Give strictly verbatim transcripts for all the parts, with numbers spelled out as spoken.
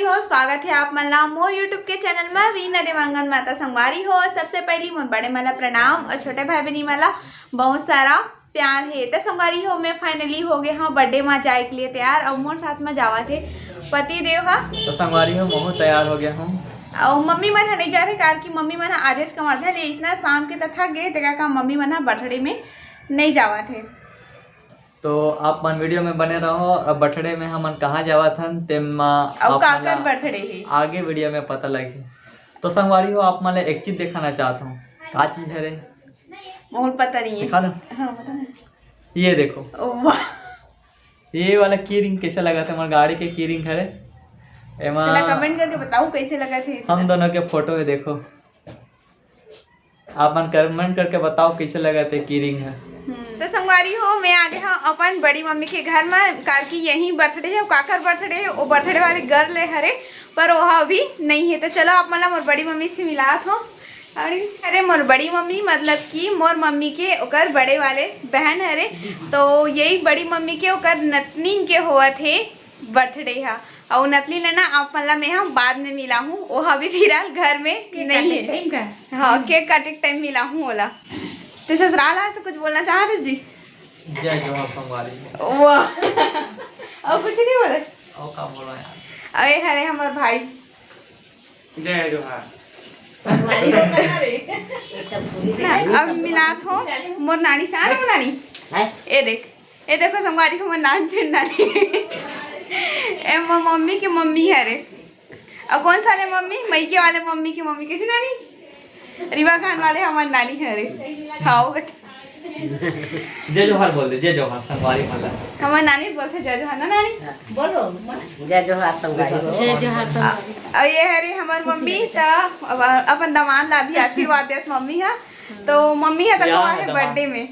हो, स्वागत है आप मन ला मोर YouTube के चैनल में रीना देवांगन माता। संगवारी हो, सबसे पहली मोर बड़े मन ला प्रणाम और छोटे भाई बहनी मन ला बहुत सारा प्यार है। तो संगवारी हो, मैं फाइनली हो गए हाँ बर्थडे में जाए के लिए तैयार और मोर साथ में जावा थे पति देव हा। तो संगवारी हो, महू तैयार हो गया हूँ। और मम्मी मन ह नहीं जा रहे, कार की मम्मी मन ह आजेच कमाथे, ले इसना शाम के तक थक गए, तेका का मम्मी मन ह बर्थडे में नहीं जावा थे। तो आप मन वीडियो में बने रहो। अब बर्थडे में हमन कहाँ जावत हन, तेमा अउ आप काकर मन ला बर्थडे है? आगे वीडियो में पता लगी। तो संगवारी हो, आप मन ला एक चीज दिखाना चाहत हूँ। का चीज है रे? बहुत पता नहीं है। दिखा दो। हाँ, पता नहीं। ये देखो। ओ, वाह। ये वाला की रिंग कैसे लगा था? हमारे गाड़ी के की रिंग है रे। एमा पहला कमेंट करके बताओ कैसे लगा थे। हम दोनों के फोटो है, देखो। आप मन कमेंट करके बताओ कैसे लगा थे की रिंग है। हम्म, तो संगवारी हो, मैं आ गए हूँ अपन बड़ी मम्मी के घर में, कार की यही बर्थडे है, काकर बर्थडे है, वो बर्थडे वाले गर्ल है हरे, पर वो अभी नहीं है। तो चलो आप मन ला मोर बड़ी मम्मी से मिलात हो। अरे, अरे मोर बड़ी मम्मी मतलब कि मोर मम्मी के ओकर बड़े वाले बहन हरे, तो यही बड़ी मम्मी के ओकर नतनीन के होवत हे बर्थडे हा। अउ नतनीन ला ना आप मन ला मैं हा बाद में मिलाहूँ, वो अभी फिलहाल घर में केक नहीं काटे है। टाइम का? हाँ, केक काटे टाइम मिलाहूँ ओला। तो ससुराल आज तो कुछ बोलना चाहत है जी? जय जोहार संगवारी। वाह। और कुछ नहीं बोले? और का बोला यार? अरे हरे हमार भाई। जय जोहार। ना, अब मिलात हो मोर नानी से, आ ना मोर नानी। है? ए देख, ए देखो संगवारी को मोर नान चुन नानी। ए मोर मम्मी के मम्मी हरे। और कौन सा वाले मम्मी? मइके वाले मम्मी की मम्मी। कैसी नानी? रीवा खान वाले हमार नानी हरे। हाँ, वो कहते जय जोहार बोल दे, जय जोहार संगवारी मन ला। हमार नानी बोलते जय जोहार ना नानी। बोलो। जय जोहार संगवारी हो। जय जोहार संगवारी। और ये हरे हमार मम्मी, त अब अपन दमान ला भी आशीर्वाद देत मम्मी हा। तो मम्मी हा तो यहाँ है है दमान। बर्थडे में।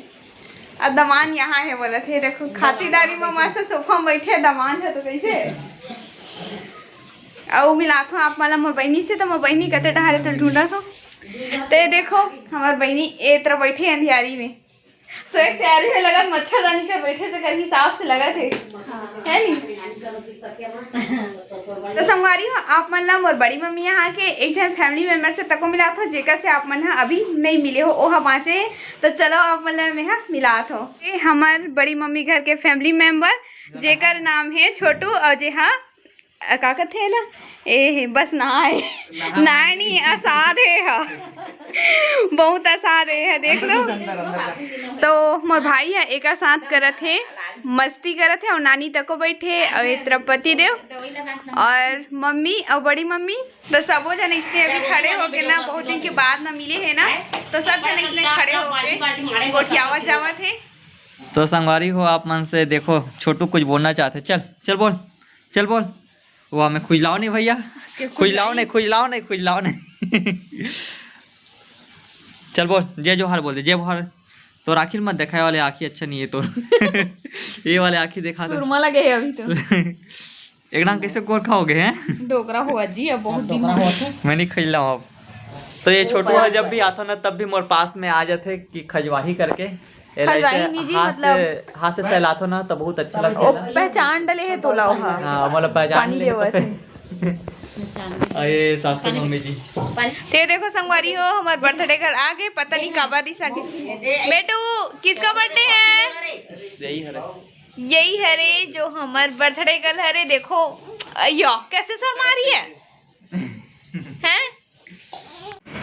अब दमान यहाँ है बोलत हे, देखो खातिरदारी में मस्त सोफा में बैठे दमान है तो कैसे? अउ मिलात हो आप मन ला मोर बहिनी से, तो मोर बहिनी कते डहारे तो ढूंढत हो। ते देखो हमार बहिनी ए तरह बैठे अंधियारी में, सोए के तैयारी में लगत, मच्छरदानी कर बैठे से कर हिसाब से लगत है, है नी? तो संगवारी हो, आप मन ला मोर बड़ी मम्मी यहाँ के एक झन फैमिली मेंबर से तको मिलात हो, जेकर से आप मन हा अभी नहीं मिले हो, ओहा बाँचे हे। तो चलो आप मन ला मैं हा मिलात हो। ये हमार बड़ी मम्मी घर के फैमिली मेंबर, जेकर नाम है छोटू और जे हा अ, का कथे एला? ए हे, बस नहाए। नहाए। नहाए नहीं, असाध हे हा। बहुत असाध हे हा, देख लो। अंदर, अंदर, अंदर। तो मोर भाई हा एकर साथ करत हे, मस्ती करत हे, और नानी तको बैठे, और ए तरफ पति देव, और मम्मी, और बड़ी मम्मी। तो सबो जन इसने अभी खड़े होके ना, बहुत दिन के बाद ना मिले हे ना, तो सब जन इसने खड़े होके गोठियावत जावत हे। तो संगवारी हो, आप मन से देखो, छोटू कुछ बोलना चाहते, चल, चल बोल, चल बोल। वाह, मैं खुजलाओ नहीं भैया, के खुजलाओ खुजलाई? नहीं, खुजलाओ नहीं, खुजलाओ नहीं। चल बोल, जय जोहार बोल दे, जय जोहार। तोर आँखी मत दिखाए, वाले आँखी अच्छा नहीं है तोर। ये वाले आँखी दिखा दे। सुरमा लगे है अभी तो। एक डांग कैसे गोरखा हो गए हैं? डोकरा हुआ जी, अब बहुत दिन डोकरा हो हुआ थे। मैं नहीं खजलाऊँ अब। तो ये छोटू है, जब भी आता ना तब भी मोर पास में आ जाते कि खजवाही करके। एला खजवाही ऐसे नहीं जी, हाथ मतलब से, हाथ से सहलातो ना तो बहुत अच्छा लगता ओ, है। पहचान डले है तोला ओहा। हाँ, मतलब पहचान पानी ले देवत तो है। अरे सासू मम्मी जी। ते देखो संगवारी हो, हमार बर्थडे कल आ गए, पता नहीं काबर रिस आ गए। बेटू, किसका बर्थडे है? यही है रे। यही हरे जो हमर बर्थडे गर्ल हरे। देखो, अय्या, कैसे शर्मा रही है, हैं?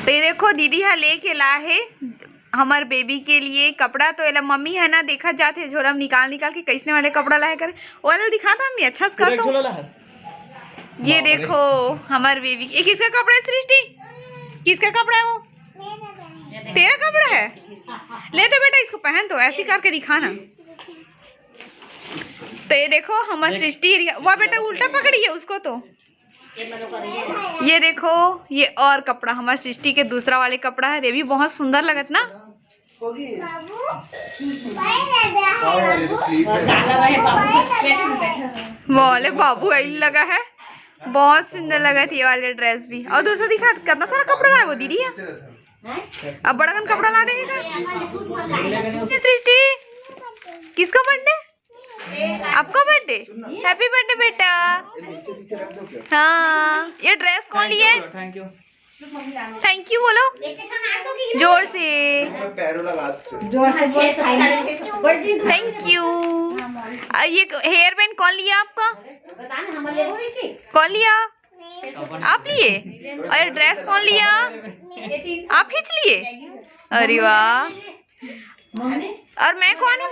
तो ये देखो, दीदी हा लेके ला हे हमर बेबी के लिए कपड़ा। तो एला मम्मी है ना, देखा जात हे झोला में निकाल निकाल के कैसने वाले कपड़ा लाए करे। ओला दिखा था मम्मी, अच्छा से पूरा करता हूँ। झोला ला हस। ये बाप रे। देखो, हमर बेबी, ये किसका कपड़ा है सृष्टि? किसका कपड़ा है वो? तेरा कपड़ा है? ले तो बेटा, इसको पहन तो, ऐसी करके दिखाना। तो ये देखो, हमर सृष्टि, वाह बेटा, उल्टा पकड़ी है उसको तो। ये देखो, ये और कपड़ा, हमर सृष्टि के दूसरा वाले कपड़ा है, ये भी बहुत सुंदर लगत ना। बोले बाबू आई लगा है, बहुत सुंदर लगत ये वाले ड्रेस भी। और दूसरा दिखा, कितना सारा कपड़ा लाए वो दीदी है। अब बड़कन कपड़ा ला देगा। सृष्टि, किसका बर्थडे? आपका बर्थडे, हैप्पी बर्थडे बेटा। हाँ, ये ड्रेस कौन लिए? Thank you. थैंक यू बोलो जोर से। जोर से बोल। Thank you. ये हेयर बैंड कौन लिया आपका? कौन लिया? आप लिए? और ड्रेस कौन लिया? आप खींच लिए? अरे वाह। और मैं कौन हूँ?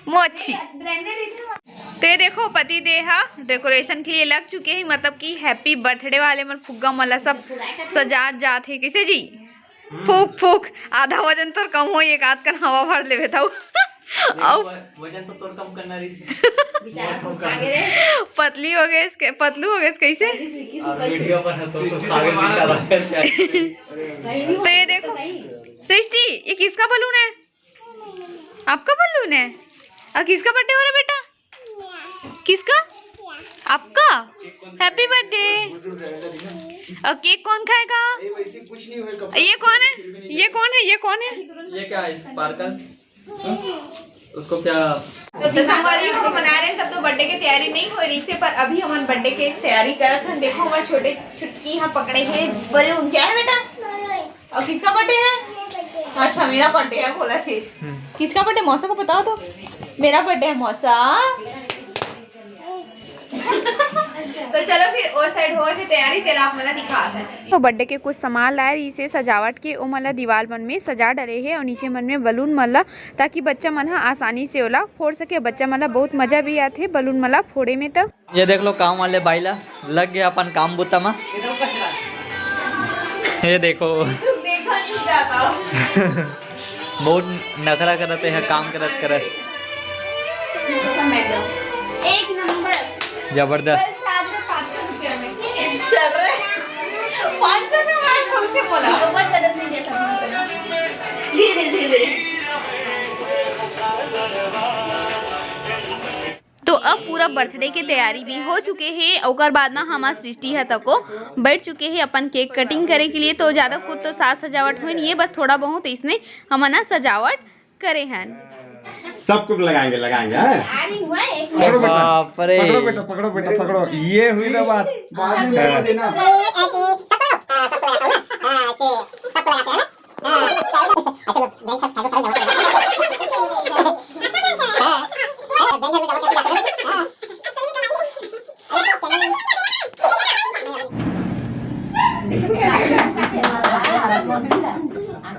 मोची। तो ये देखो, पति देव हा डेकोरेशन के लिए लग चुके हैं, मतलब कि हैप्पी बर्थडे वाले मन फुग्गा मन ला सब सजात जात हे। कैसे जी? फूक फूक, आधा वजन तोर कम हो, एक आध कन हवा भर लेवे था। अउ वजन तो तोर कम करना रही। पतली हो गए इसके, पतलू हो गए इसके, कैसे? और वीडियो बना तो सब पागल की तरह। तो ये देखो सृष्टि, ये किसका बलून है? आपका बलून है? और किसका बर्थडे हो रहा है बेटा? किसका? आपका। Happy birthday. और केक कौन खाएगा? ये कौन है? ये कौन है? ये कौन है? ये क्या है, स्पार्कल? उसको क्या? तो संगवारी हो, हम मना रहे हैं, तब तो बर्थडे के तैयारी नहीं हो रही से, पर अभी हमन बर्थडे के तैयारी करत हन। देखो, हमारे छोटे छुटकी यहाँ पकड़े हैं बलून। क्या है बेटा? और किसका बर्थडे है? अच्छा, मेरा बर्थडे है बोला थे। किसका बर्थडे? मौसा को बताओ तो। मेरा बर्थडे है मौसा। तो चलो फिर ओ साइड हो के तैयारी, तेला आप मला दिखा दे। तो बर्थडे के कुछ सामान लाए रहिसे सजावट के, ओ मन ला दीवाल मन में सजा डरे हे और नीचे मन में बलून मन ला, ताकि बच्चा मन ह आसानी से ओला फोड़ सके। बच्चा मन ला बहुत मजा भी आथे बलून मन ला फोड़े में। तो ये देख लो, काम वाले बाई ला लग गया अपन काम बुता मा। ये देखो। बहुत नखरा करत हे, काम करत करत। एक नंबर। जबरदस्त। चल रहे। पाँच सौ में बात बोलते बोला। ऊपर कदम नहीं दे सकता। धीरे धीरे। तो अब पूरा बर्थडे के तैयारी भी हो चुके हे। ओकर बाद ना हमार सृष्टि ह तको बैठ चुके हे अपन केक कटिंग करे के लिए। तो ज्यादा कुछ तो साज सजावट होए नहीं है, बस थोड़ा बहुत इसने हमन ना सजावट करे हन। सबको लगाएंगे, लगाएंगे, हैं? अरे हुआ एक पकड़ो बेटा, बाप रे। पकड़ो बेटा, पकड़ो बेटा, पकड़ो। ये हुई ना बात। बाद में हाँ। मेरा देना।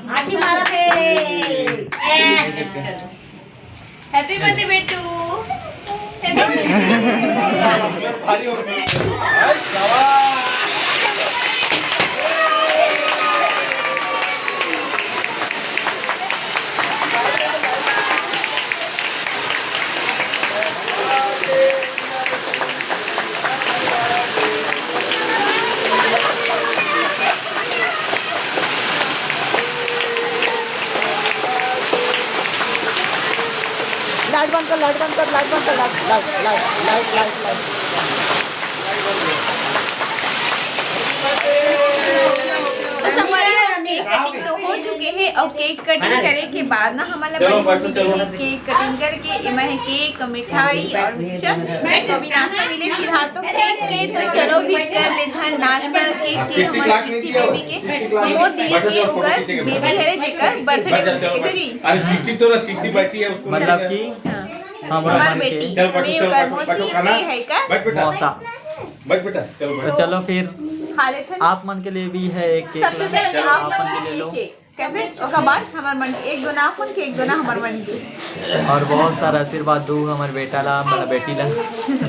आंटी मारा थे। हैप्पी बर्थडे बेटू। भारी हो गई। लाइट बंद कर, लाइट बंद कर, लाइट बंद कर, light, light, light, light, light, light. बस हमारे यहाँ केक कटिंग तो हो चुके हैं और केक कटिंग करे के बाद ना हमारा चलो, बड़ी मम्मी चलो। ने केक कटिंग करके एमा है केक, मिठाई और मिक्सचर। तो अभी नाश्ता मिले फिलहाल तो केक के तो चलो भी कर लेथन नाश्ता। केक के हमारे सिक्सटी बेबी के मोर दीदी के ओकर बेबी है जेकर बर्थडे। कैसे जी? अरे सिक्सटी तो ना, सिक्सटी बैठी है उसको। मतलब कि हाँ। हमार हमार मन के बेटी चल, बैठो, मैं चल, ओकर बैठो, मौसी बैठो, खाना। ये है का? बैठ बेटा। मौसा। बैठ बेटा, चलो, बैठ। तो चलो फिर खा लेथन। आप मन के लिए भी है एक केक सबसे लाना। पहले आप आप मन मन के के लिए लिए लो। केक। कैसे? ओकर बाद हमार मन के एक दोना आप मन के, एक दोना हमार मन के। और बहुत सारा आशीर्वाद दू हमार बेटा ला, मतलब बेटी ला।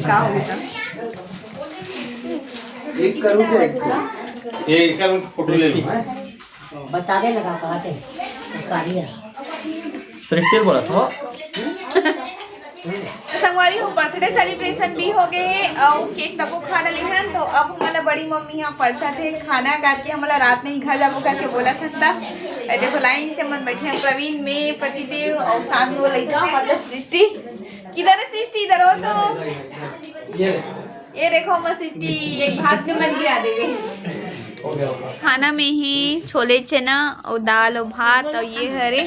का हो बेटा? एक करूँ क्या एक को? ये इसका फोटो ले लो। बतावे लगा कहा थे। कार्य। सृष्टि बोला था। तो संगवारी हो, बर्थडे सेलिब्रेशन भी हो गए हे अउ केक तको खा डले हन। तो अब हमला बड़ी मम्मी यहाँ परसा थे खाना करके हमला रात में ही घर जाबो करके बोला सकता। ए देखो लाइन से मन बैठे हैं, प्रवीण, मैं, पतिदेव और साथ में वो लड़का मतलब सृष्टि। किधर है सृष्टि? इधर हो तो। ये देखो हमर सृष्टि एक भाग में मत गिरा देवे। खाना में ही छोले चना अउ दाल अउ भात अउ ये हरे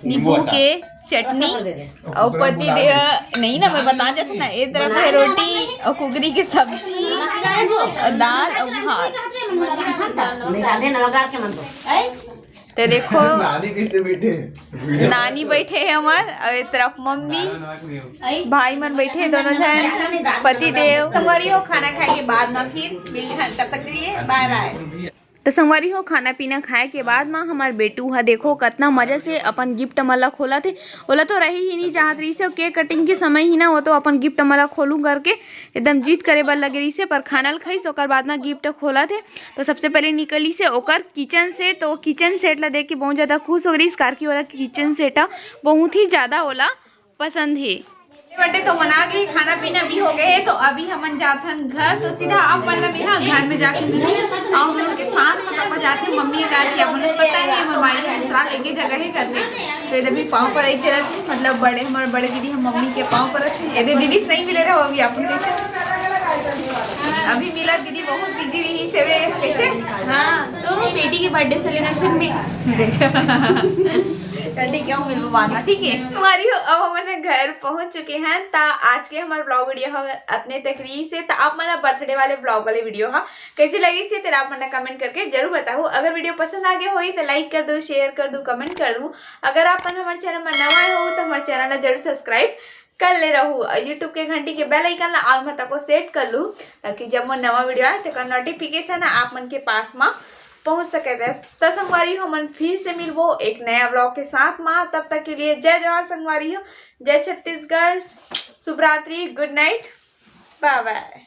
नींबू के चटनी अउ पति देव। नहीं ना, मैं बता देत ना, ए तरफ है रोटी अउ कुगरी के सब्जी अउ दाल अउ भात। तो देखो, नानी कैसे बैठे? नानी बैठे है हमार, अउ ए तरफ मम्मी, भाई मन बैठे हैं दोनों जन, पति देव। संगवारी हो, खाना खाए के बाद में फिर मिलथन, तब तक के लिए बाय बाय। तो संगवारी हो, खाना पीना खाए के बाद में हमार बेटू ह देखो कतना मजा से अपन गिफ्ट मन ला खोलत हे। ओला तो रहे ही नहीं चाहत रहिस हे, केक कटिंग के समय ही ना वो तो अपन गिफ्ट मन ला खोलूं करके एकदम जिद करे बर लगे रहिस हे, पर खाना ल खाइस, ओकर बाद में गिफ्ट खोलत हे। तो सबसे पहले निकलिस हे ओकर किचन सेट, तो वो किचन सेट ला देख के बहुत ज्यादा खुश हो गइस, काकि ओला किचन सेट ह बहुत ही ज्यादा ओला पसंद हे। बर्थडे तो मना गए, खाना पीना भी हो गए, तो अभी हमन जाथन घर। तो सीधा आप मन ला मेहा घर में जाके मिली, अउ हम लोग के साथ मतलब जाथे मम्मी का, कि अपन लोग पता है हमर माई के ससुराल एके जगह है करके। तो इधर भी पाँव पर आई चलत, मतलब बड़े, हमारे बड़े दीदी हम मम्मी के पाँव पर रखे। ये दे दीदी से नहीं मिले रहो अभी आप उनके। अभी मिला दीदी बहुत बिजी रही से वे कैसे। हाँ, तो बेटी के बर्थडे सेलिब्रेशन में। तो ठीक है, हम मिलबो बाद में, ठीक है। संगवारी हो, अब हमन घर पहुंच चुके हैं। त आज के हमारे ब्लॉग वीडियो ह अतने तक रही से। त आप मन बर्थडे वाले ब्लॉग वाले वीडियो ह कैसे लगी से तेरा आप मन कमेंट करके जरूर बताओ। अगर वीडियो पसंद आ गया होई तो लाइक कर दो, शेयर कर दो, कमेंट कर दो। अगर आप मन हमारे चैनल में नवा आए हो तो हमारे चैनल ला जरूर सब्सक्राइब कर ले रहू और YouTube के घंटी के बेल आइकन ला ऑल में तको सेट कर लू, ताकि जब मोर नवा वीडियो आए तेकर नोटिफिकेशन आप मन के पास में पहुंच सके। त संगवारी हो, हमन फिर से मिलबो एक नया ब्लॉग के साथ में। तब तक के लिए जय जोहार संगवारी हो, जय छत्तीसगढ़, शुभ रात्रि, गुड नाइट, बाय बाय।